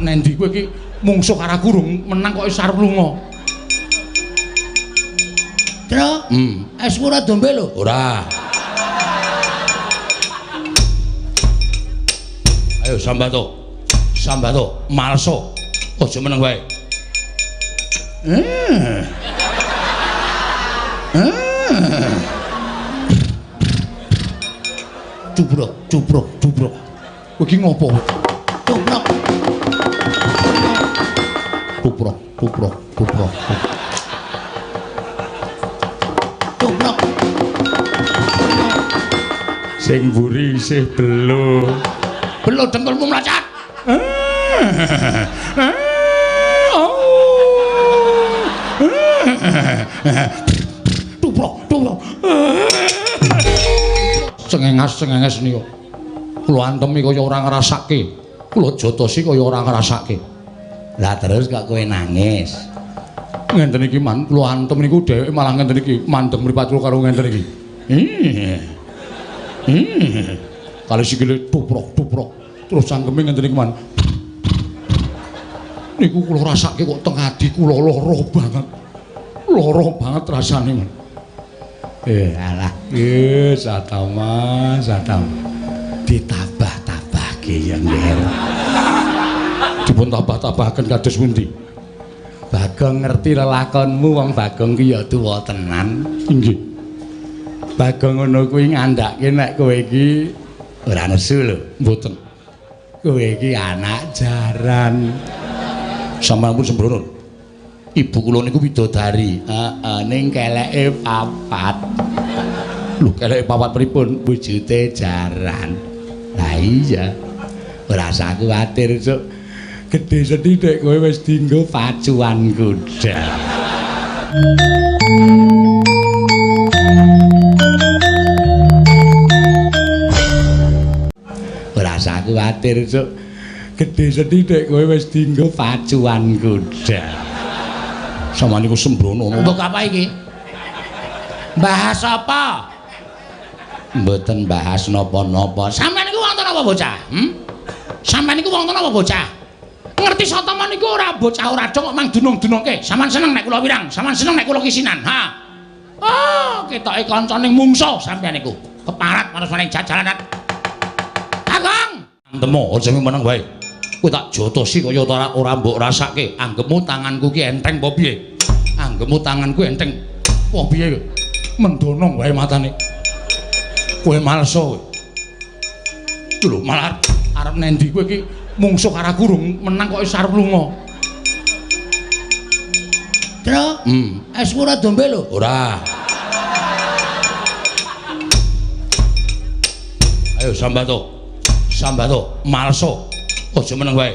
nendi kowe iki mungsuh karo aku rung menang kok wis arep lunga. Tru, es ora dombe lho. Ora. Ayo sambato. Sambato, malso. Aja meneng wae. Cubrok, cubrok, cubrok. Kowe iki ngopo? Cubrok. Cubrok, cubrok, cubrok. Cubrok. Sing mburi isih belo. Belo dengkulmu mlacat. Tubrok, tubrok. Cengengas-cengenges niku. Kula antemi kaya ora ngrasake. Kula jotosi kaya ora ngrasake. Lah terus kok kowe nangis? Ngenten iki man, kula antem niku dheweke malah ngenten iki, mandeng mripat kula karo ngenten iki. Kali sikile tubrok-tubrok. Terus cangkeme ngenten iki man. Niku kula rasake kok teng ati kula lara banget. Lara banget rasane man. Alah. Satama, satama. Ditabah-tabahke ya, Nger. Dipun tabah-tabahaken kados pundi? Bagong ngerti lelakonmu, wong Bagong ki ya tuwa tenan. Inggih. Bagong ngono kuwi ngandhake nek kowe iki ora nesu lho. Mboten. Kowe iki anak jaran. Sampeyan pun sembrono. Ibu kula niku widodari. Heeh, ning keleke papat. Lho, keleke papat pripun? Wujute jaran. Lah iya. Ora usah kuwatir, Cuk. Gedhe sethithik kowe wis dienggo pacuan kuda. Ora usah kuwatir, Cuk. Gedhe sethithik kowe wis dienggo pacuan kuda. Sama niku sembrono. Mbok apa iki? Bahas apa? Mboten bahas napa-napa. Sampeyan niku wonten apa bocah? Sampeyan niku wonten apa bocah? Ngerti Satama niku ora bocah ora dong kok mang dunung-dunungke. Sampeyan seneng nek kula wirang, sampeyan seneng nek kula kisinan. Ha. Oh, ketoke kancane mungsuh sampeyan niku. Keparat manusane jajalanan. Kakang, antemo aja meneng wae. Kowe tak jotosi kaya ora mbok rasake. Anggepmu tanganku ki enteng apa piye? Anggepmu tanganku enteng apa piye? Mendono wae matane. Kowe malso kowe. Lho malah arep nendi kowe iki mungsuh karo aku rung menang kok wis arep lunga. Tru, es ora dombe lho. Ora. Ayo sambato. Sambato, malso. Aja meneng wae.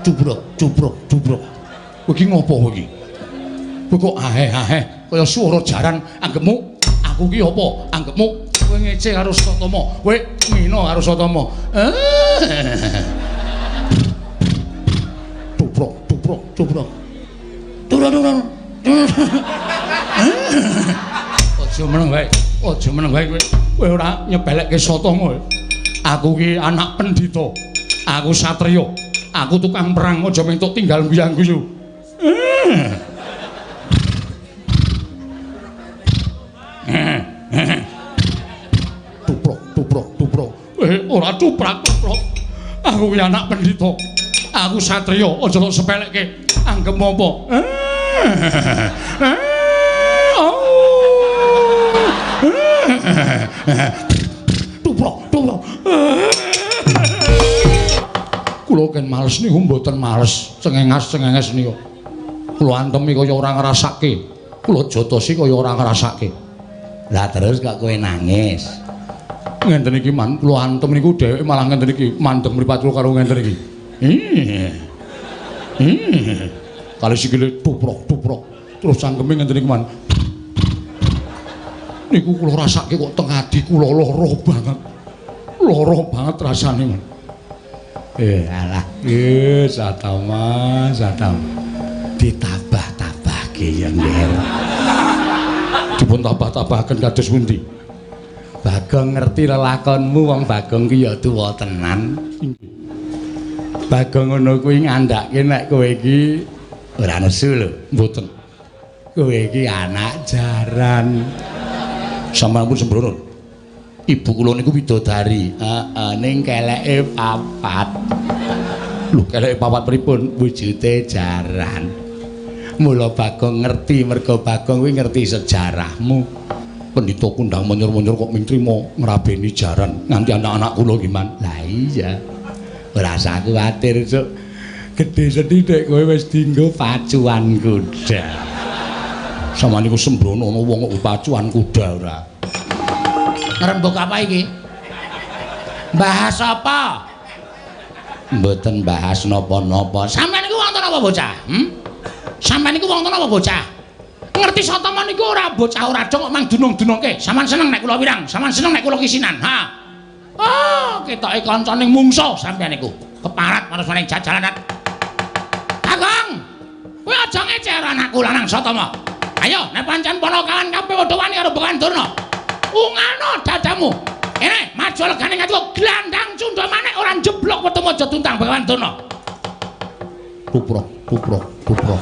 Cubrok, cubrok, cubrok. Kowe iki ngopo kowe iki? Kowe kok ahe-ahe kaya swara jaran. Anggepmu aku ki apa? Anggepmu kowe ngece karo Satama. Kowe ngina karo Satama. Cubrok, cubrok, cubrok. Turun, turun. Aja meneng wae. Aja meneng wae kowe. Kowe ora nyepelekke Satama. Aku ki anak pendhita. Aku satriya. Aku tukang perang, aja mentuk tinggal guyang-guyu. Tuprok, tuprok, tuprok. Ora tuprak, tuprok. Aku ki anak pendhita. Aku satriya, aja tok sepelekke. Anggepmu apa? Tuprok, tuprok. Kula ken males niku mboten males, cengengas-cengenges niku. Kula antemi kaya ora ngrasake. Kula jotosi kaya ora ngrasake. Lah terus kok kowe nangis? Ngenten iki man, kula antem niku dheweke malah ngenten iki, mandeng mripat kula karo ngenten iki. Kali sikile tuprok-tuprok. Terus cangkeme ngenten iki man. Niku kula rasake kok teng ati kula lara banget. Lara banget rasane man. Alah. Satama, satama. Ditabah-tabahke ya, Nger. Dipun tambah-tambahaken kados pundi? Bagong ngerti lelakonmu, wong Bagong ki ya tuwa tenan. Bagong ngono kuwi ngandhake nek kowe iki ora nesu lho. Mboten. Kowe iki anak jaran. Sampeyan pun sembrono. Ibu kula niku widodari. Heeh, ning keleke papat. Lho, keleke papat pripun? Wujude jaran. Mula Bagong ngerti, merga Bagong kuwi ngerti sejarahmu. Pendhita kundang menyor-menyor kok ming trima ngrabeni jaran nganti anak-anak kula nggih, Man. Lah iya. Ora usah kuwatir, Cuk. Gedhe sethithik kowe wis dienggo pacuan kuda. Sampeyan niku sembrono ana wong kok pacuan kuda ora. Ngrembug apa iki? Bahas apa? Mboten bahas napa-napa. Sampeyan niku wonten apa bocah? Sampeyan niku wonten apa bocah? Ngerti Satama niku ora bocah ora dong kok mang dunung-dunungke. Sampeyan seneng nek kula wirang, sampeyan seneng nek kula kisinan. Ha. Oh, ketoke kancane mungsuh sampeyan niku. Keparat manusane jajalanan. Bagong, kowe aja ngece karo anakku lanang Satama. Ayo, nek pancen ponokawan kabeh padha wani karo Begawan Durna. Ungano dadamu. Kene, maju legane ngatiku glandang cundha manik ora njeblok wetemu aja tuntang Begawan Durna. Tuprok, tuprok, tuprok.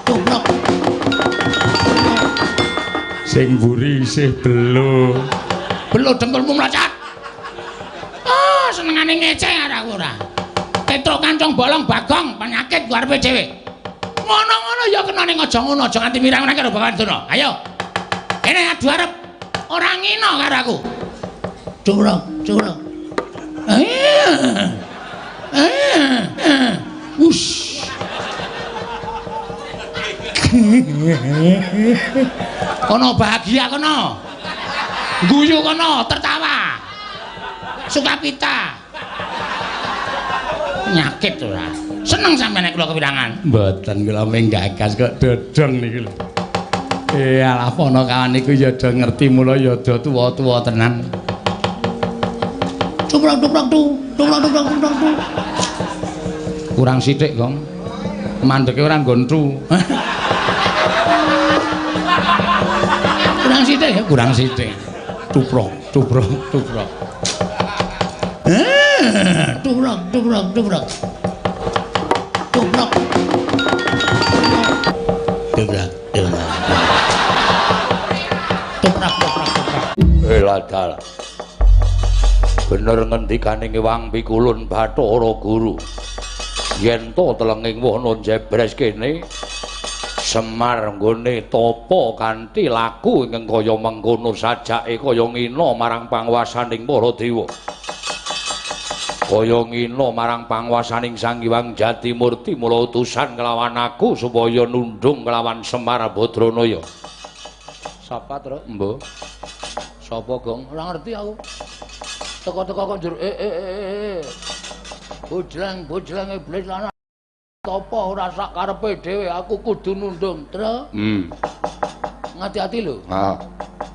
Tuprok. Sing mburi isih belo. Belo dengkulmu mlacat. Oh, senengane ngece karo aku ora. Petruk kancong bolong Bagong penyakit ku arepe dhewe. Ngono-ngono ya kena ning aja ngono, aja nganti mirang-mirang karo Begawan Durna. Ayo. Kene adu arep ora ngino karo aku. Curang, curang. Wush. Kono bahagia kono. Guyu kono, tertawa. Sukapita. Nyakit ora. Seneng sampeyan nek kula kewirangan. Mboten, kula mung gagas kok dodong niku lho. Alah ponokawan niku ya do ngerti mula ya do tuwa-tuwa tenan. Cuprok cuprok tu, cuprok cuprok cuprok tu. Kurang sithik, Gong. Mandeke ora nggon tu. Kurang sithik ya, kurang sithik. Tuprok, tuprok, tuprok. Tuprok, tuprok, tuprok. Tuprok. Tuprok, tuprok. Tuprok, tuprok, tuprok. Eladal. Bener ngendikane Wang Pikulun Bathara Guru. Yen to telenging wana jebres kene Semar nggone tapa kanthi laku ingkang kaya mengkono sajake kaya ngina marang panguwasaning para dewa. Kaya ngina marang panguwasaning Sang Hyang Jatimurti mula utusan kelawan aku supaya nundung kelawan Semar Badranaya. Sapa, Truk? Mbah. Sapa, Gong? Ora ngerti aku. Teko-teko kok njur Bojleng, bojleng iblis lanang tapa ora sak karepe dhewe, aku kudu nundung, Truk. Ngati-ati lho. Heeh.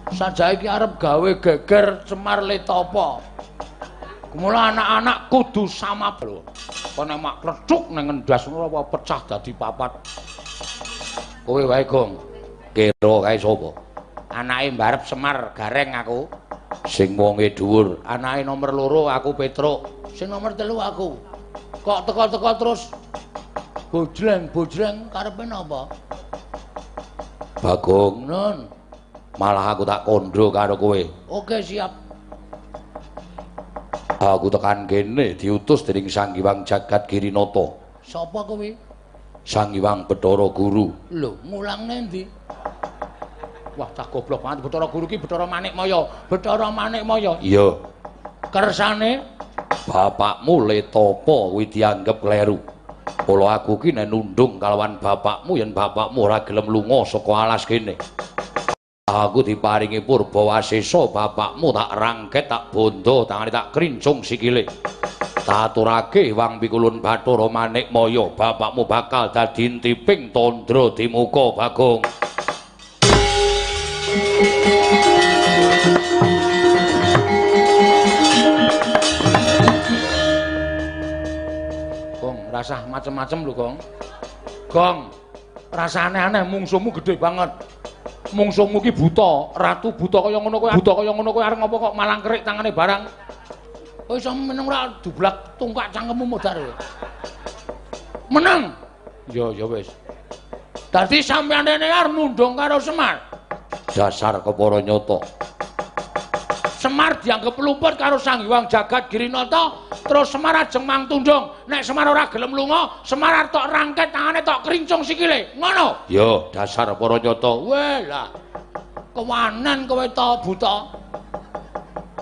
Sajae iki arep gawe geger Semar le tapa. Mula anak-anak kudu sama lho. Kok nek mak klecuk ning ngendas ngono apa pecah dadi papat. Kowe wae, Gong. Kira kae sapa? Anake mbarep Semar Gareng aku. Sing wonge dhuwur, anake nomor 2 aku Petruk. Sing nomor 3 aku. Kok teko-teko terus bojleng-bojleng karepe napa? Bagong, Nun. Malah aku tak kandha karo kowe. Oke, siap. Aku tekan kene diutus dening Sang Hyang Jagat Girinata. Sapa kowe? Sang Hyang Bathara Guru. Lho, mulang nendi? Wah, cah goblok banget Bathara Guru ki Bathara Manikmaya. Bathara Manikmaya. Iya. Kersane bapakmu le tapa kuwi dianggep kleru. Kala aku ki nek nundung kalawan bapakmu yen bapakmu ora gelem lunga saka alas kene. Aku diparingi purba wasesa bapakmu tak rangket tak bondo tangane tak krincung sikile. Taturake Wang Pikulun Bathara Manikmaya bapakmu bakal dadi intiping tandra di muka Bagong. Gong, rasah macem-macem lho, Gong. Gong. Rasa aneh-aneh mungsuhmu gedhe banget. Mungsuhmu ki buta, ratu buta kaya ngono kowe, buta kaya ngono kowe arep ngopo kok malang kerik tangane barang. Kowe iso meneng ora dublak tungkak cangkemmu modar. Meneng. Ya ya wis. Dadi sampeyan rene arep nundung karo Semar. Dasar kepara nyata. Semar dianggep lumpur karo Sang Hyang Jagat Girinata, terus Semar ajeng mangtundung. Nek Semar ora gelem lunga, Semar arep tok rangket tangane tok krincung sikile. Ngono. Ya, dasar para nyata. Weh lah. Kewanen kowe to buta.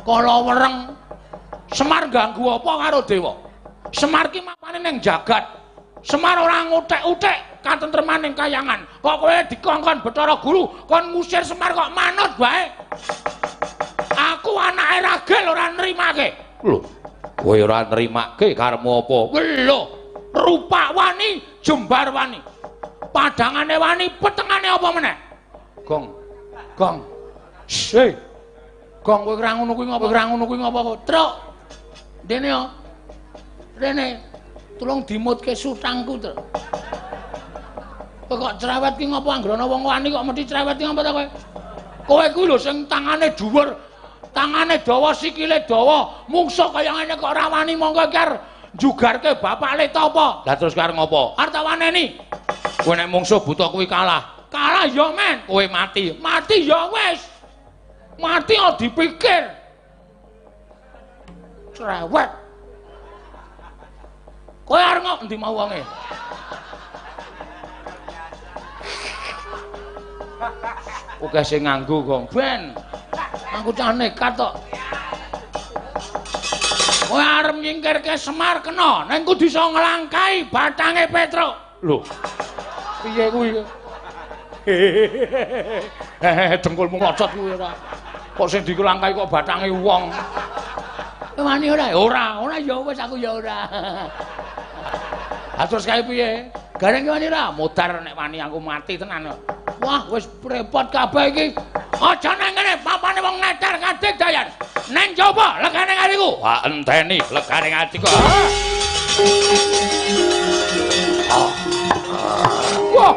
Kala wereng. Semar ganggu apa karo dewa? Semar ki mapane ning jagat. Semar ora nguthek-uthek katentreman ning kayangan. Kok kowe dikongkon Bathara Guru kon ngusir Semar kok manut bae. Aku anake ragil ora nrimake. Lho, kowe ora nrimake karepmu apa? Lho, rupak wani, jembar wani. Padangane wani, petengane apa meneh? Gong. Gong. Hei. Gong kowe ora ngono kuwi ngopo? Ora ngono kuwi ngopo kok? Truk. Dene yo. Rene. Tulung dimutke sutangku, Truk. Kowe kok cerewet ki ngopo anggere ana wong wani kok mesti cerewet ki ngopo ta kowe? Kowe kuwi lho sing tangane dhuwur, tangane dawa, sikile dawa, mungsuh kaya ngene kok ora wani mongko iki arep njugarke bapak le tapa. Lah terus arep ngopo? Arep tak waneni. Kowe nek mungsuh buta kuwi kalah. Kalah ya men, kowe mati. Mati ya wis. Mati kok dipikir. Cerewet. Kowe arep ngok endi mau wonge? Oke sing nganggo gong ben. Aku cah nekat tok. Kowe arep nyingkirke Semar kena, ning kudu iso nglangkai batange Petruk. Lho. Piye kuwi? Hehehe, dengkulmu ngocot kuwi ora. Kok sing dikelangkai kok batange wong. Wani ora? Ora, ora ya wis aku ya ora. Ha terus kae piye? Gareng wani ora? Modar nek wani aku mati tenan. Wah, wis repot kabeh iki. Aja nang ngene, papane wong neter kadigdayan. Neng coba legane atiku. Wah, enteni legane atiku. Wah.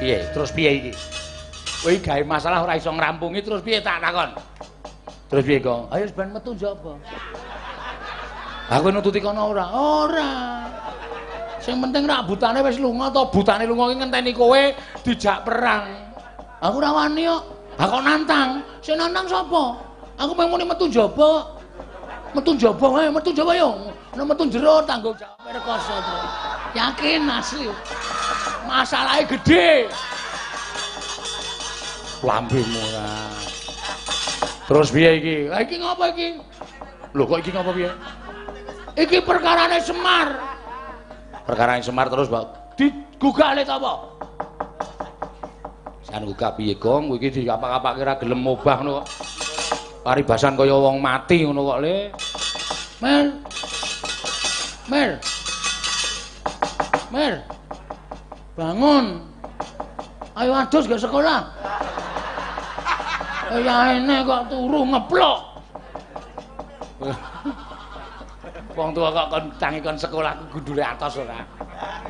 Piye? Terus piye iki? Kowe gawe masalah ora iso ngrampungi terus piye tak takon? Terus piye, Gong? Ayo ben metu njaba. Aku nututi kono ora? Ora. Sing penting rak butane wis lunga to, butane lunga ki ngenteni kowe dijak perang. Aku ora wani kok. Ha kok nantang? Sing nantang sapa? Aku mung muni metu njaba. Metu njaba wae, metu njaba yo. Nek metu jero tanggung jawab rekoso, Bro. Yakin asli. Masalahe gedhe. Lambemu ora. Terus piye iki? Lah iki ngopo iki? Lho kok iki ngopo piye? Iki perkarane Semar. Perkarane Semar terus, Pak. Digugah le ta apa? San gugah piye, Gong? Kowe iki diapak-apake ora gelem mobah ngono kok. Paribasan kaya wong mati ngono kok, Le. Mer. Mer. Mer. Bangun. Ayo adus gak sekolah. Ya ene kok turu ngeplok. Wong tua kok kon tangi kon sekolah gundule atos ora.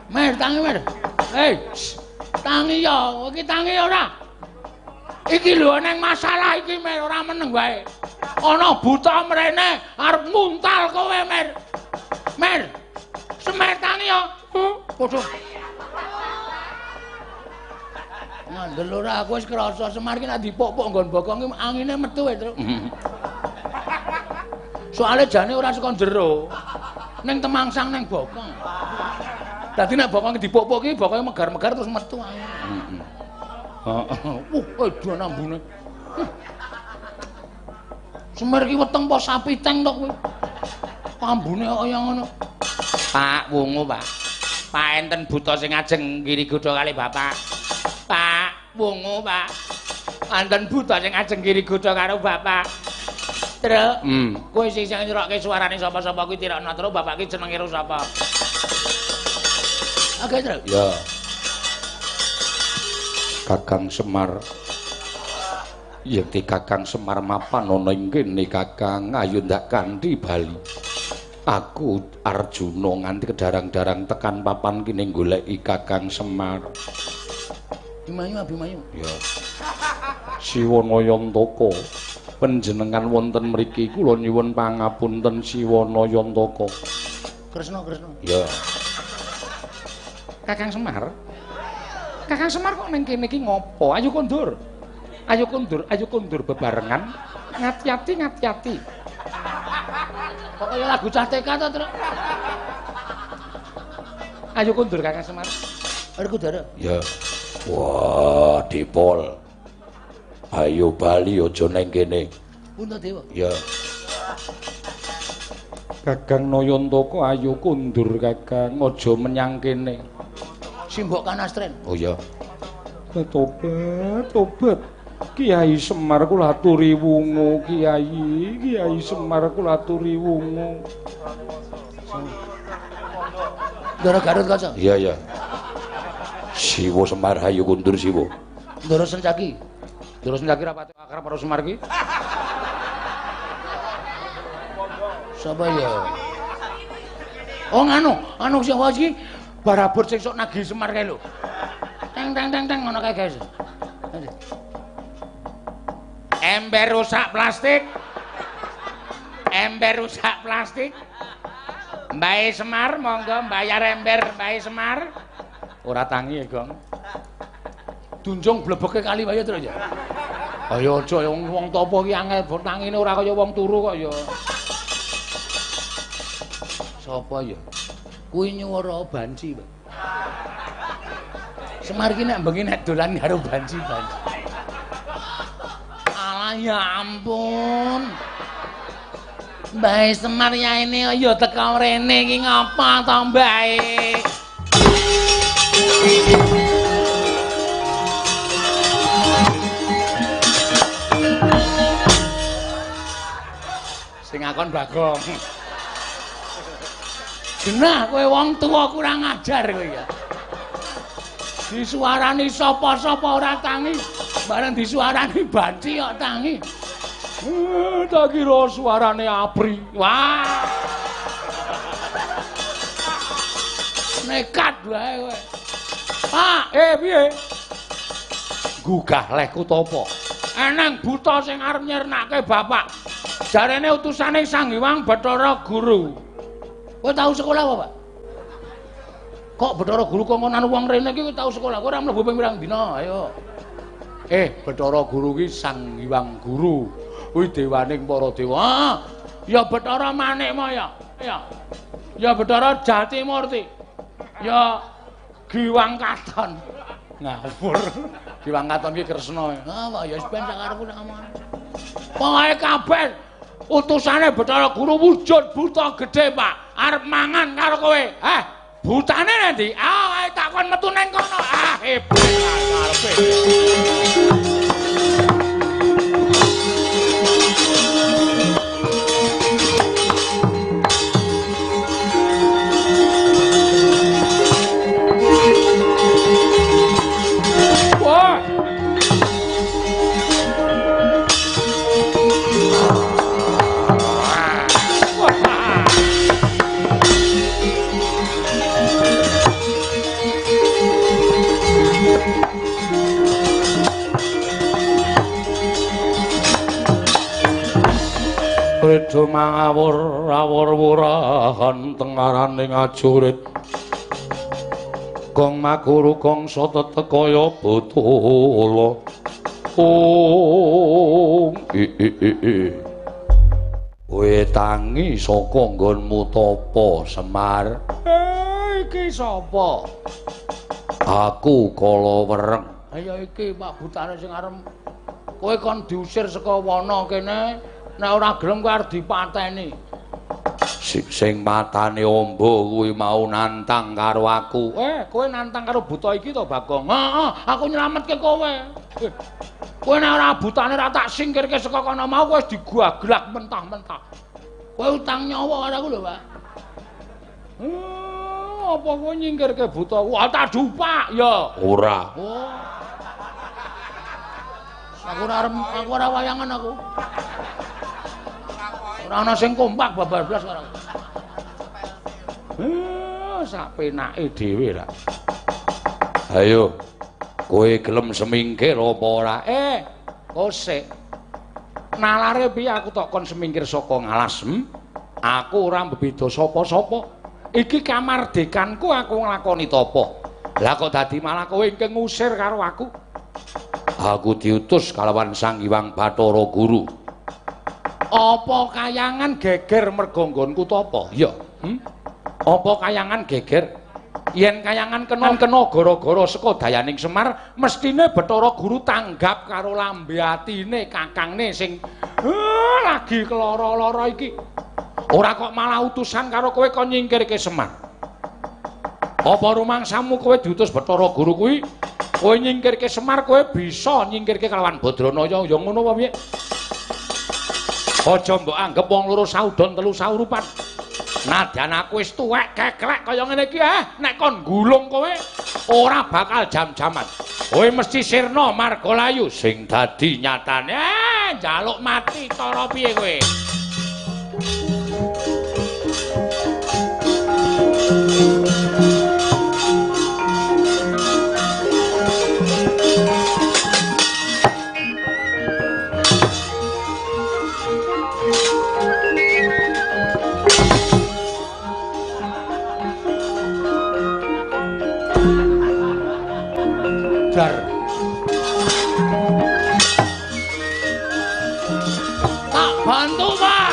Mer tangi mer. Hei, tangi ya, iki tangi ora. Iki lho neng masalah iki mer ora meneng wae. Ana buta mrene arep nguntal kowe mer. Mer. Semer tangi ya. Padha. Ngandel ora aku wis krasa Semar ki nek dipuk-puk nggon bokong ki angine metu wae, Truk. Soale jane ora saka jero. Ning temangsang ning bokong. Dadi nek bokong dipuk-puk ki bokonge megar-megar terus metu angin. Heeh. Edan ambune. Semar ki weteng apa sapi teng tok kuwi. Ambune kaya ngono. Pak wungu, Pak. Pak enten buta sing ajeng ngiri godha kali Bapak. Pak, wungu, Pak. Wonten buta sing ajeng ngiri godha karo Bapak. Truk. Kowe sing nyerokke suarane sapa-sapa kuwi tirokno terus bapak ki jenenge ro sapa? Oke, Truk. Ya. Kakang Semar. Yekti Kakang Semar mapan ana ing kene Kakang, ayo ndak kanthi bali. Aku Arjuna nganti kedarang-darang tekan papan kene goleki Kakang Semar. Bimayu, Abimayu. Ya. Siwa Nayantaka, panjenengan wonten mriki kula nyuwun pangapunten Siwa Nayantaka. Kresna, Kresna. Ya. Kakang Semar. Kakang Semar kok ning kene iki ngopo? Ayo kondur. Ayo kondur, ayo kondur bebarengan. Ngati-ati, ngati-ati. Kok kaya lagu cah TK to, Truk? Ayo kondur Kakang Semar. Werkudara. Ya. Wah, dipol. Ayo bali aja ning kene. Puntadewa. Ya. Kakang Nayantaka ayo kondur Kakang, aja menyang kene. Simbok kanastren. Oh iya. Tobat, tobat. Kiai Semar kula aturi wungu, Kiai, Kiai Semar kula aturi wungu. Ndara Garut Kaca. Iya, iya. Siwa Semar ayo kondur Siwa. Ndara Sencaki. Ndara Sencaki ra pati akrab karo Semar ki. Sapa ya? Oh nganu, anu sapa iki? Barabur sing sok nagih Semar kae lho. Teng teng teng teng ngono kae guys. Ember rusak plastik. Ember rusak plastik. Mbae Semar monggo mbayar ember Mbae Semar. Ora tangi ya, Gong. Dunjung blebeke kali wae terus ya. Ayo aja wong topo ki angel tangine ora kaya wong turu kok ya. Sapa ya? Kuwi nyuwara banci, Pak. Semar ki nek bengi nek dolan karo banci-banci. Alah ya ampun. Mbae Semar yaene ya teka rene iki ngapa to, Mbae? Sing ngakon Bagong. Genah kowe wong tuwa kurang ajar kowe ya. Disuarani sapa-sapa ora tangi, bareng disuarani banci kok tangi. Tak kira suarane Apri. Wah. Nekat wae kowe. Pak, piye? Gugah lehku topo. Eneng buta sing arep nyirnake bapak. Jarene utusane Sang Hyang Bathara Guru. Kowe tau sekolah apa, Pak? Kok Bathara Guru kongkonan wong rene iki tau sekolah? Kowe ora mlebu ping pirang dina? Ayo. Bathara Guru ki Sang Hyang Guru. Kuwi dewaning para dewa. Ah, ya Bathara Manikmaya. Ya. Ya Bathara Jatimurti. Ya Giwang Katon. Ngawur. Giwang Katon ki Kresna. Ah, ya wis ben sakarepku nek ngomong. Pokoke kabeh utusane Bathara Guru wujud buta gedhe, Pak. Arep mangan karo kowe. Butane nanti. Ah, tak kon metu nang kono. Ah, hebat karepe. Wah. Redo mangawur awur wurahan tengaraning ajurit. Gong makuru gongso tetek kaya botolo. Ong i i i i. Kowe tangi saka nggonmu tapa, Semar? Iki sapa? Aku kala wereng. Ayo iki Pak Butane sing arep kowe kon diusir saka wana kene. Nek ora gelem kowe arep dipateni. Sing matane amba kuwi mau nantang karo aku. Kowe nantang karo buta iki to, Bagong? Heeh, aku nyelametke kowe. Kowe nek ora butane ora tak singkirke saka kono mau kowe wis diguaglak mentah-mentah. Kowe utang nyawa karo aku lho, Pak. Apa kowe nyingkirke buta? Wah, tak dupak ya. Ora. Oh. Aku ora arep, aku ora wayangan aku. Ora ana sing kompak babar blas karo aku. Sak penake dhewe lah. Ayo, kowe gelem semingkir apa ora? Kosek. Nalare piye aku tok kon semingkir saka ngalas? Aku ora mbebeda sapa-sapa. Iki kamardikanku aku nglakoni tapa. Lah kok dadi malah kowe ingkang ngusir karo aku? Aku diutus kalawan Sang Hyang Bathara Guru. Apa kayangan geger merga nggonku tapa? Ya. Apa kayangan geger? Yen kayangan kena gara-gara saka dayaning Semar, mestine Bathara Guru tanggap karo lambe atine kakangne sing lagi kelara-lara iki. Ora kok malah utusan karo kowe kon nyingkirke Semar. Apa rumangsamu kowe diutus Bathara Guru kuwi, kowe nyingkirke Semar, kowe bisa nyingkirke kalawan Badranaya, ya ngono apa piye? Aja mbok anggep wong loro saudon telu saurupan. Nadyan aku wis tuwek keklek kaya ngene iki, nek kon gulung kowe ora bakal jam-jaman. Kowe mesti sirna marga layu sing dadi nyatane njaluk mati cara piye kowe? Dar. Tak bantu, Pak.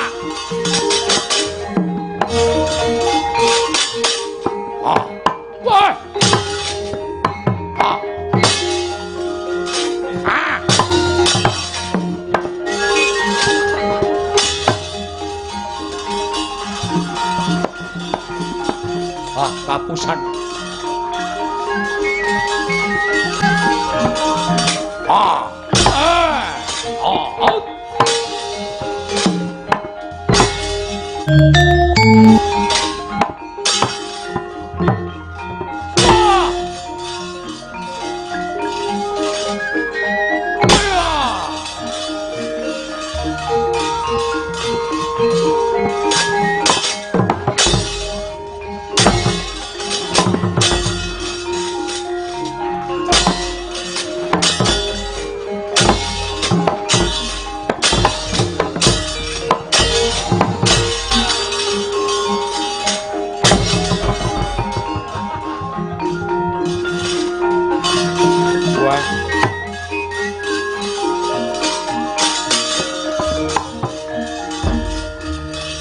Ah. Wah. Ah. Ah. Ah, kapusan. Ah. Ah. Ah.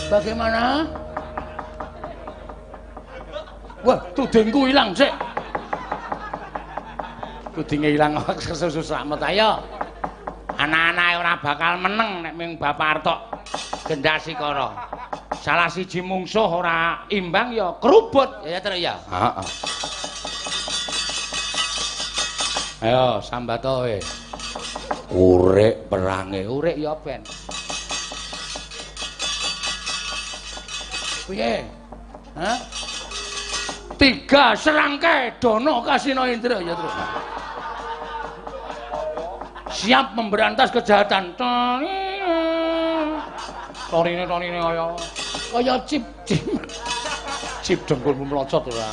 Bagaimana? Wah, tudingku ilang sik. Tudinge ilang kesusu slamet ayo. Anak-anake ora bakal meneng nek ming Bapak Artok Gendasikara. Salah siji mungsuh ora imbang ya kerubut ya Truk ya. Heeh. Ayo sambato kowe. Urek perange, urek ya ben. Piye? Hah? 3 serangkai Dono Kasino Indra ya terus. Siap memberantas kejahatan. Torine torine kaya kaya cip cip. Cip dengkulmu melocot ora.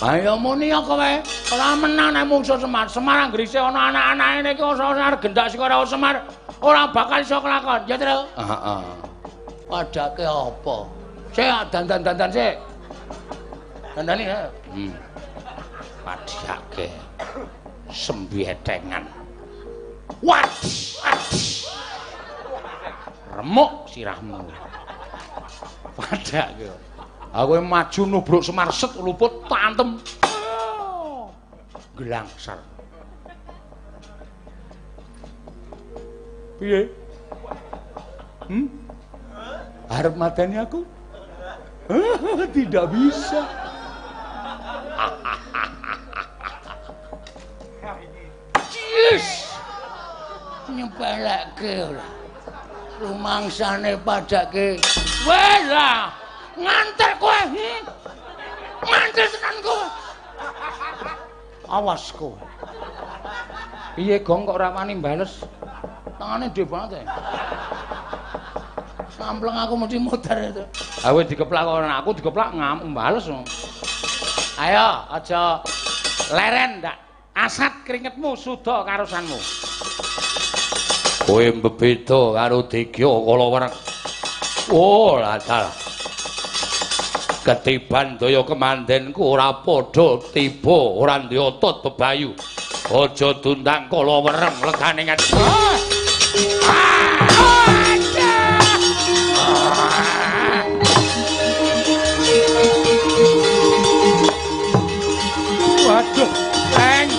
Ayo muni ya kowe. Ora menang nek mungsuh Semar. Semar anggere isih ana anak-anake niki ora gendak sikara Semar ora bakal iso kelakon. Ya terus. Heeh. Padake apa? Sik dandan-dandan sik. Dandani ya. Padake sembietengan. Wat! Remuk sirahmu. Padake. Aku maju nubruk Semar set luput tantem. Gelangsar. Piye? Arep mateni aku? Tidak bisa. Yes. Nyepelekke ora. Rumangsane padake. Wes lah, nganter kowe. Nganter tenan kowe. Awas kowe. Piye Gong kok ora wani bales? Tangane gedhe banget. Sampleng aku mesti muter itu. Ha kowe dikeplak kok aku dikeplak ngamuk bales. Ayo aja leren ndak. Asat keringetmu suda karusanmu. Kowe mbebeda karo Digya kala wereng. Oh, latal. Ketiban daya kemandenku ora padha tiba, ora duwe otot bebayu. Aja dundang kala wereng legane ngen. Waduh, leng.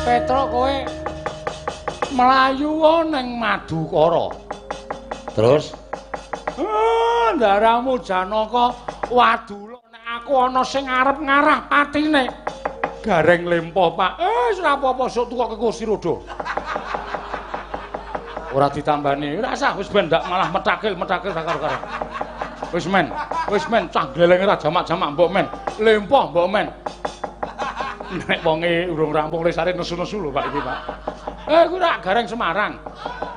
Petro kowe mlayu ning Madukara. Terus ndaramu Janaka wadula nek aku ana sing arep ngarah patine. Gareng lempo, Pak. Wis ora apa-apa sok tukoke kursi roda. Ora ditambani. Ora usah wis ben ndak malah metakil-metakil karo-karo. Wis men cah glelenge ra jamak-jamak mbok men. Lempo mbok men. Nek wonge urung rampung lesare nesu-nesu lho Pak iki, Pak. Kuwi rak Gareng Semarang.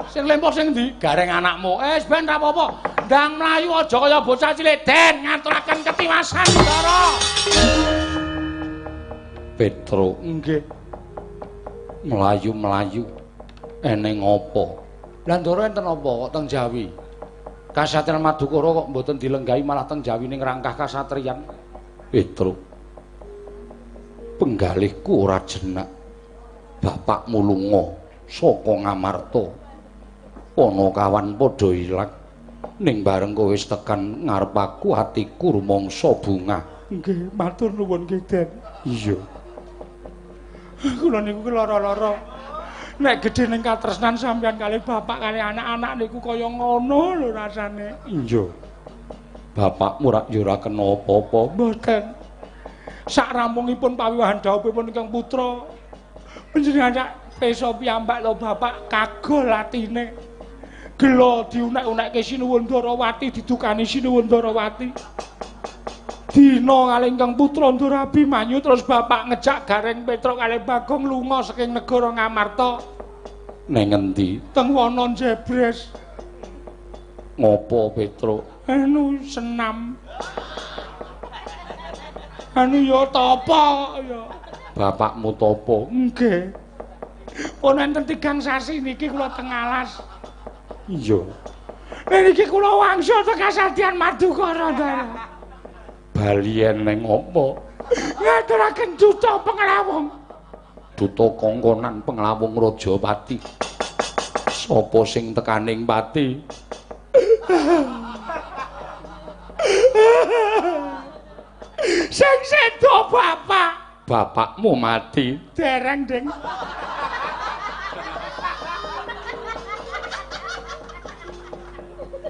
Sing lempo sing ndi? Gareng anakmu. Wis ben ra apa-apa. Ndang mlayu aja kaya bocah cilik den ngaturaken ketiwasan Ndara. Petro, nggih. Mlayu-mlayu eneng apa? Lah Ndara enten apa kok teng Jawi? Kasatriyan Madukara kok mboten dilenggahi malah teng Jawi ning rangkah kasatriyan. Petro, penggalihku ora jenak. Bapakmu lunga saka Ngamarta. Panakawan padha ilang. Ning bareng kowe wis tekan ngarep aku atiku rumangsa bungah. Nggih, matur nuwun nggih, Den. Iya. Kula niku lara-lara. Nek gedhe ning katresnan sampeyan kalih bapak kalih anak-anak niku kaya ngono lho rasane. Iya. Bapakmu rak ya ora kena apa-apa. Mboten. Sak rampungipun pawiwahan dhawuhipun ingkang putra, panjenengan sak pesa piyambak lho bapak kagol atine. Gela diunek-unekke Sinuwun Ndarawati, didukani Sinuwun Ndarawati. Dina kalih ingkang putra Ndara Abimanyu terus bapak ngejak Gareng Petruk kalih Bagong lunga saking negara Ngamarta. Neng endi? Teng wana Jebres. Ngopo Petruk? Anu senam. Anu ya tapa ya. Bapakmu tapa? Nggih. Pun enten 3 sasi niki kula teng alas. Iya. Niki kula wangsul teng Kasatriyan Madukara ta. Balien neng apa? Ngaturaken duta penglawung. Duta kongkonan penglawung Rajapati. Sapa sing tekaning pati? Sing sedo bapak. Bapakmu mati. Dereng, Ding.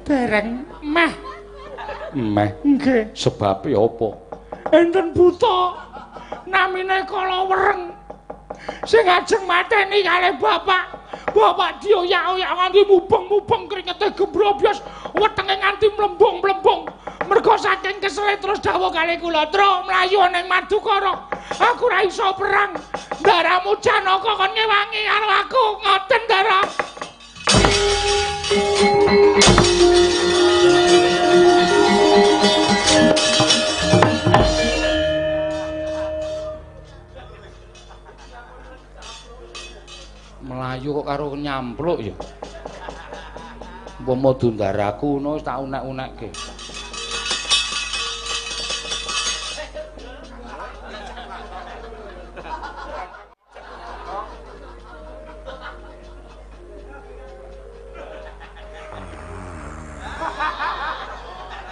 Dereng meh. Meh. Nggih. Sebabe apa? Enten buta namine Kala Wereng sing ajeng mateni kalih bapak. Bapak dioyak-oyak nganti mubeng-mubeng kringete gembrobyos, wetenge nganti mlembung-mlembung. Mergo saking kesele terus dawuh kalih kula, "Truk mlayu ning Madukara. Aku ora iso perang. Ndaramu Janaka kon ngewangi karo aku." Ngoten, Ndara. Melayu kok karo nyampluk ya. Umpama dundaraku ngono wis tak unek-unekke.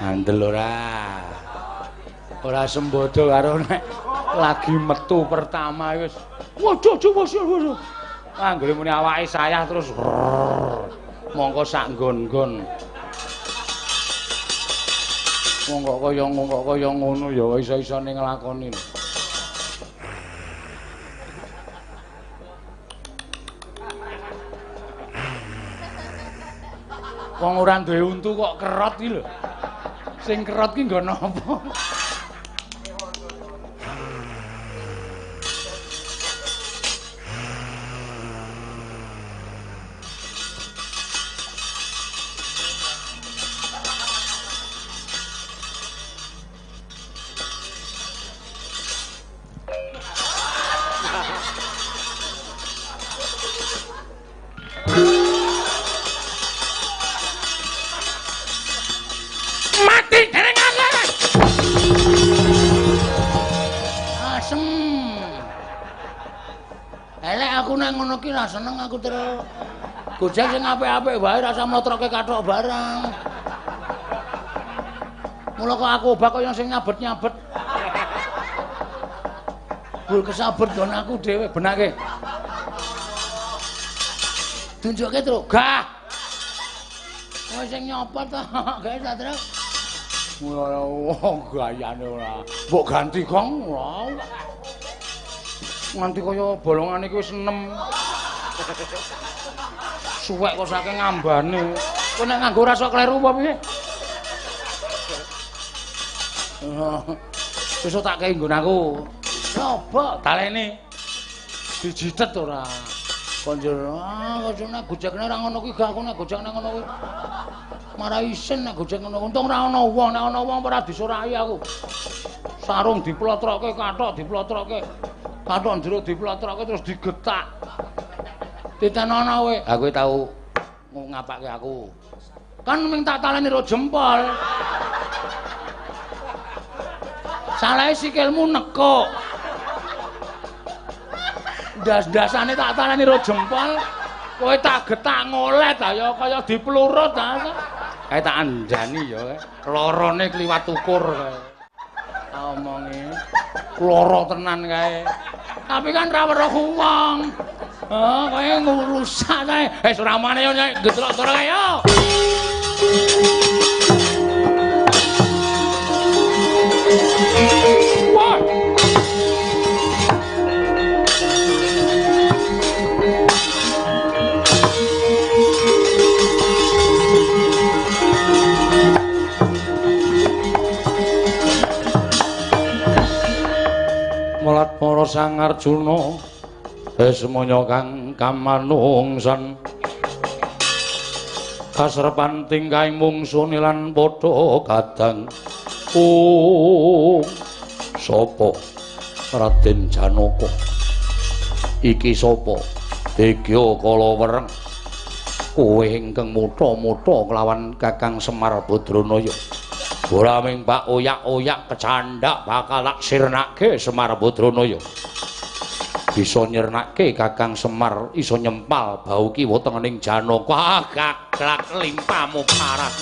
Andel ora. Ora sembodo karo nek lagi metu pertama wis. Waduh, waduh, waduh. Anggere muni awake sayah terus mongko sak nggon-nggon. Mongko kaya ngono kaya ngono ya iso-isone nglakoni. Wong ora duwe untu kok kerot iki lho. Sing kerot ki nggo napa? Seneng aku terus. Gojek sing apik-apik wae rasa mlotroke kathok barang. Mula kok aku obah kaya sing nyabet-nyabet. Bul kesabet nggon aku dhewe benake. Tunjukke terus. Gah. Kowe sing nyopot to, gawe ta terus. Wah, gayane ora. Mbok ganti gong ora. Nganti kaya bolongane iki wis 6. Suwek kok saking ngambane. Kowe nek nganggo ora sok kleru apa piye? Sesuk tak kei nggon aku. Coba talene. Dijitet ora. Konjur, ah kok nek gojekne ora ngono kuwi gak aku nek gojekne ngono kuwi. Marah isin nek gojek ngono. Untung ora ana wong, nek ana wong ora disuraki aku. Sarung diplotroke, kathok diplotroke. Kathok njero diplotroke terus digetak. Titenono kowe. Ha kowe tau ngapake aku. Kan ming tak taleni ro jempol. Salahe sikilmu nekuk. Ndas-ndasane tak taleni ro jempol, kowe tak getak ngolet ha ya kaya diplurut ta. Kae tak andani ya. Lorone kliwat ukur kae. Tak omongi. Loro tenan kae. Tapi kan ra weruh wong. Oh, kowe ngrusak kae. Wis ora mane yo getrok-getrok kae yo. Wah. Melat para Sang Arjuna semono kang kamanungsan kasrepan tingkahing mungsune lan padha kadang. Oh, sapa Raden Janaka iki sapa? Degya kala wereng kowe ingkang mutha-mutha kelawan Kakang Semar Badranaya. Ora ming bak oyak-oyak kecandak bakal tak sirnake Semar Badranaya. Bisa nyirnake Kakang Semar iso nyempal bau kiwa tengening Janaka. Gaglak limpamu parah.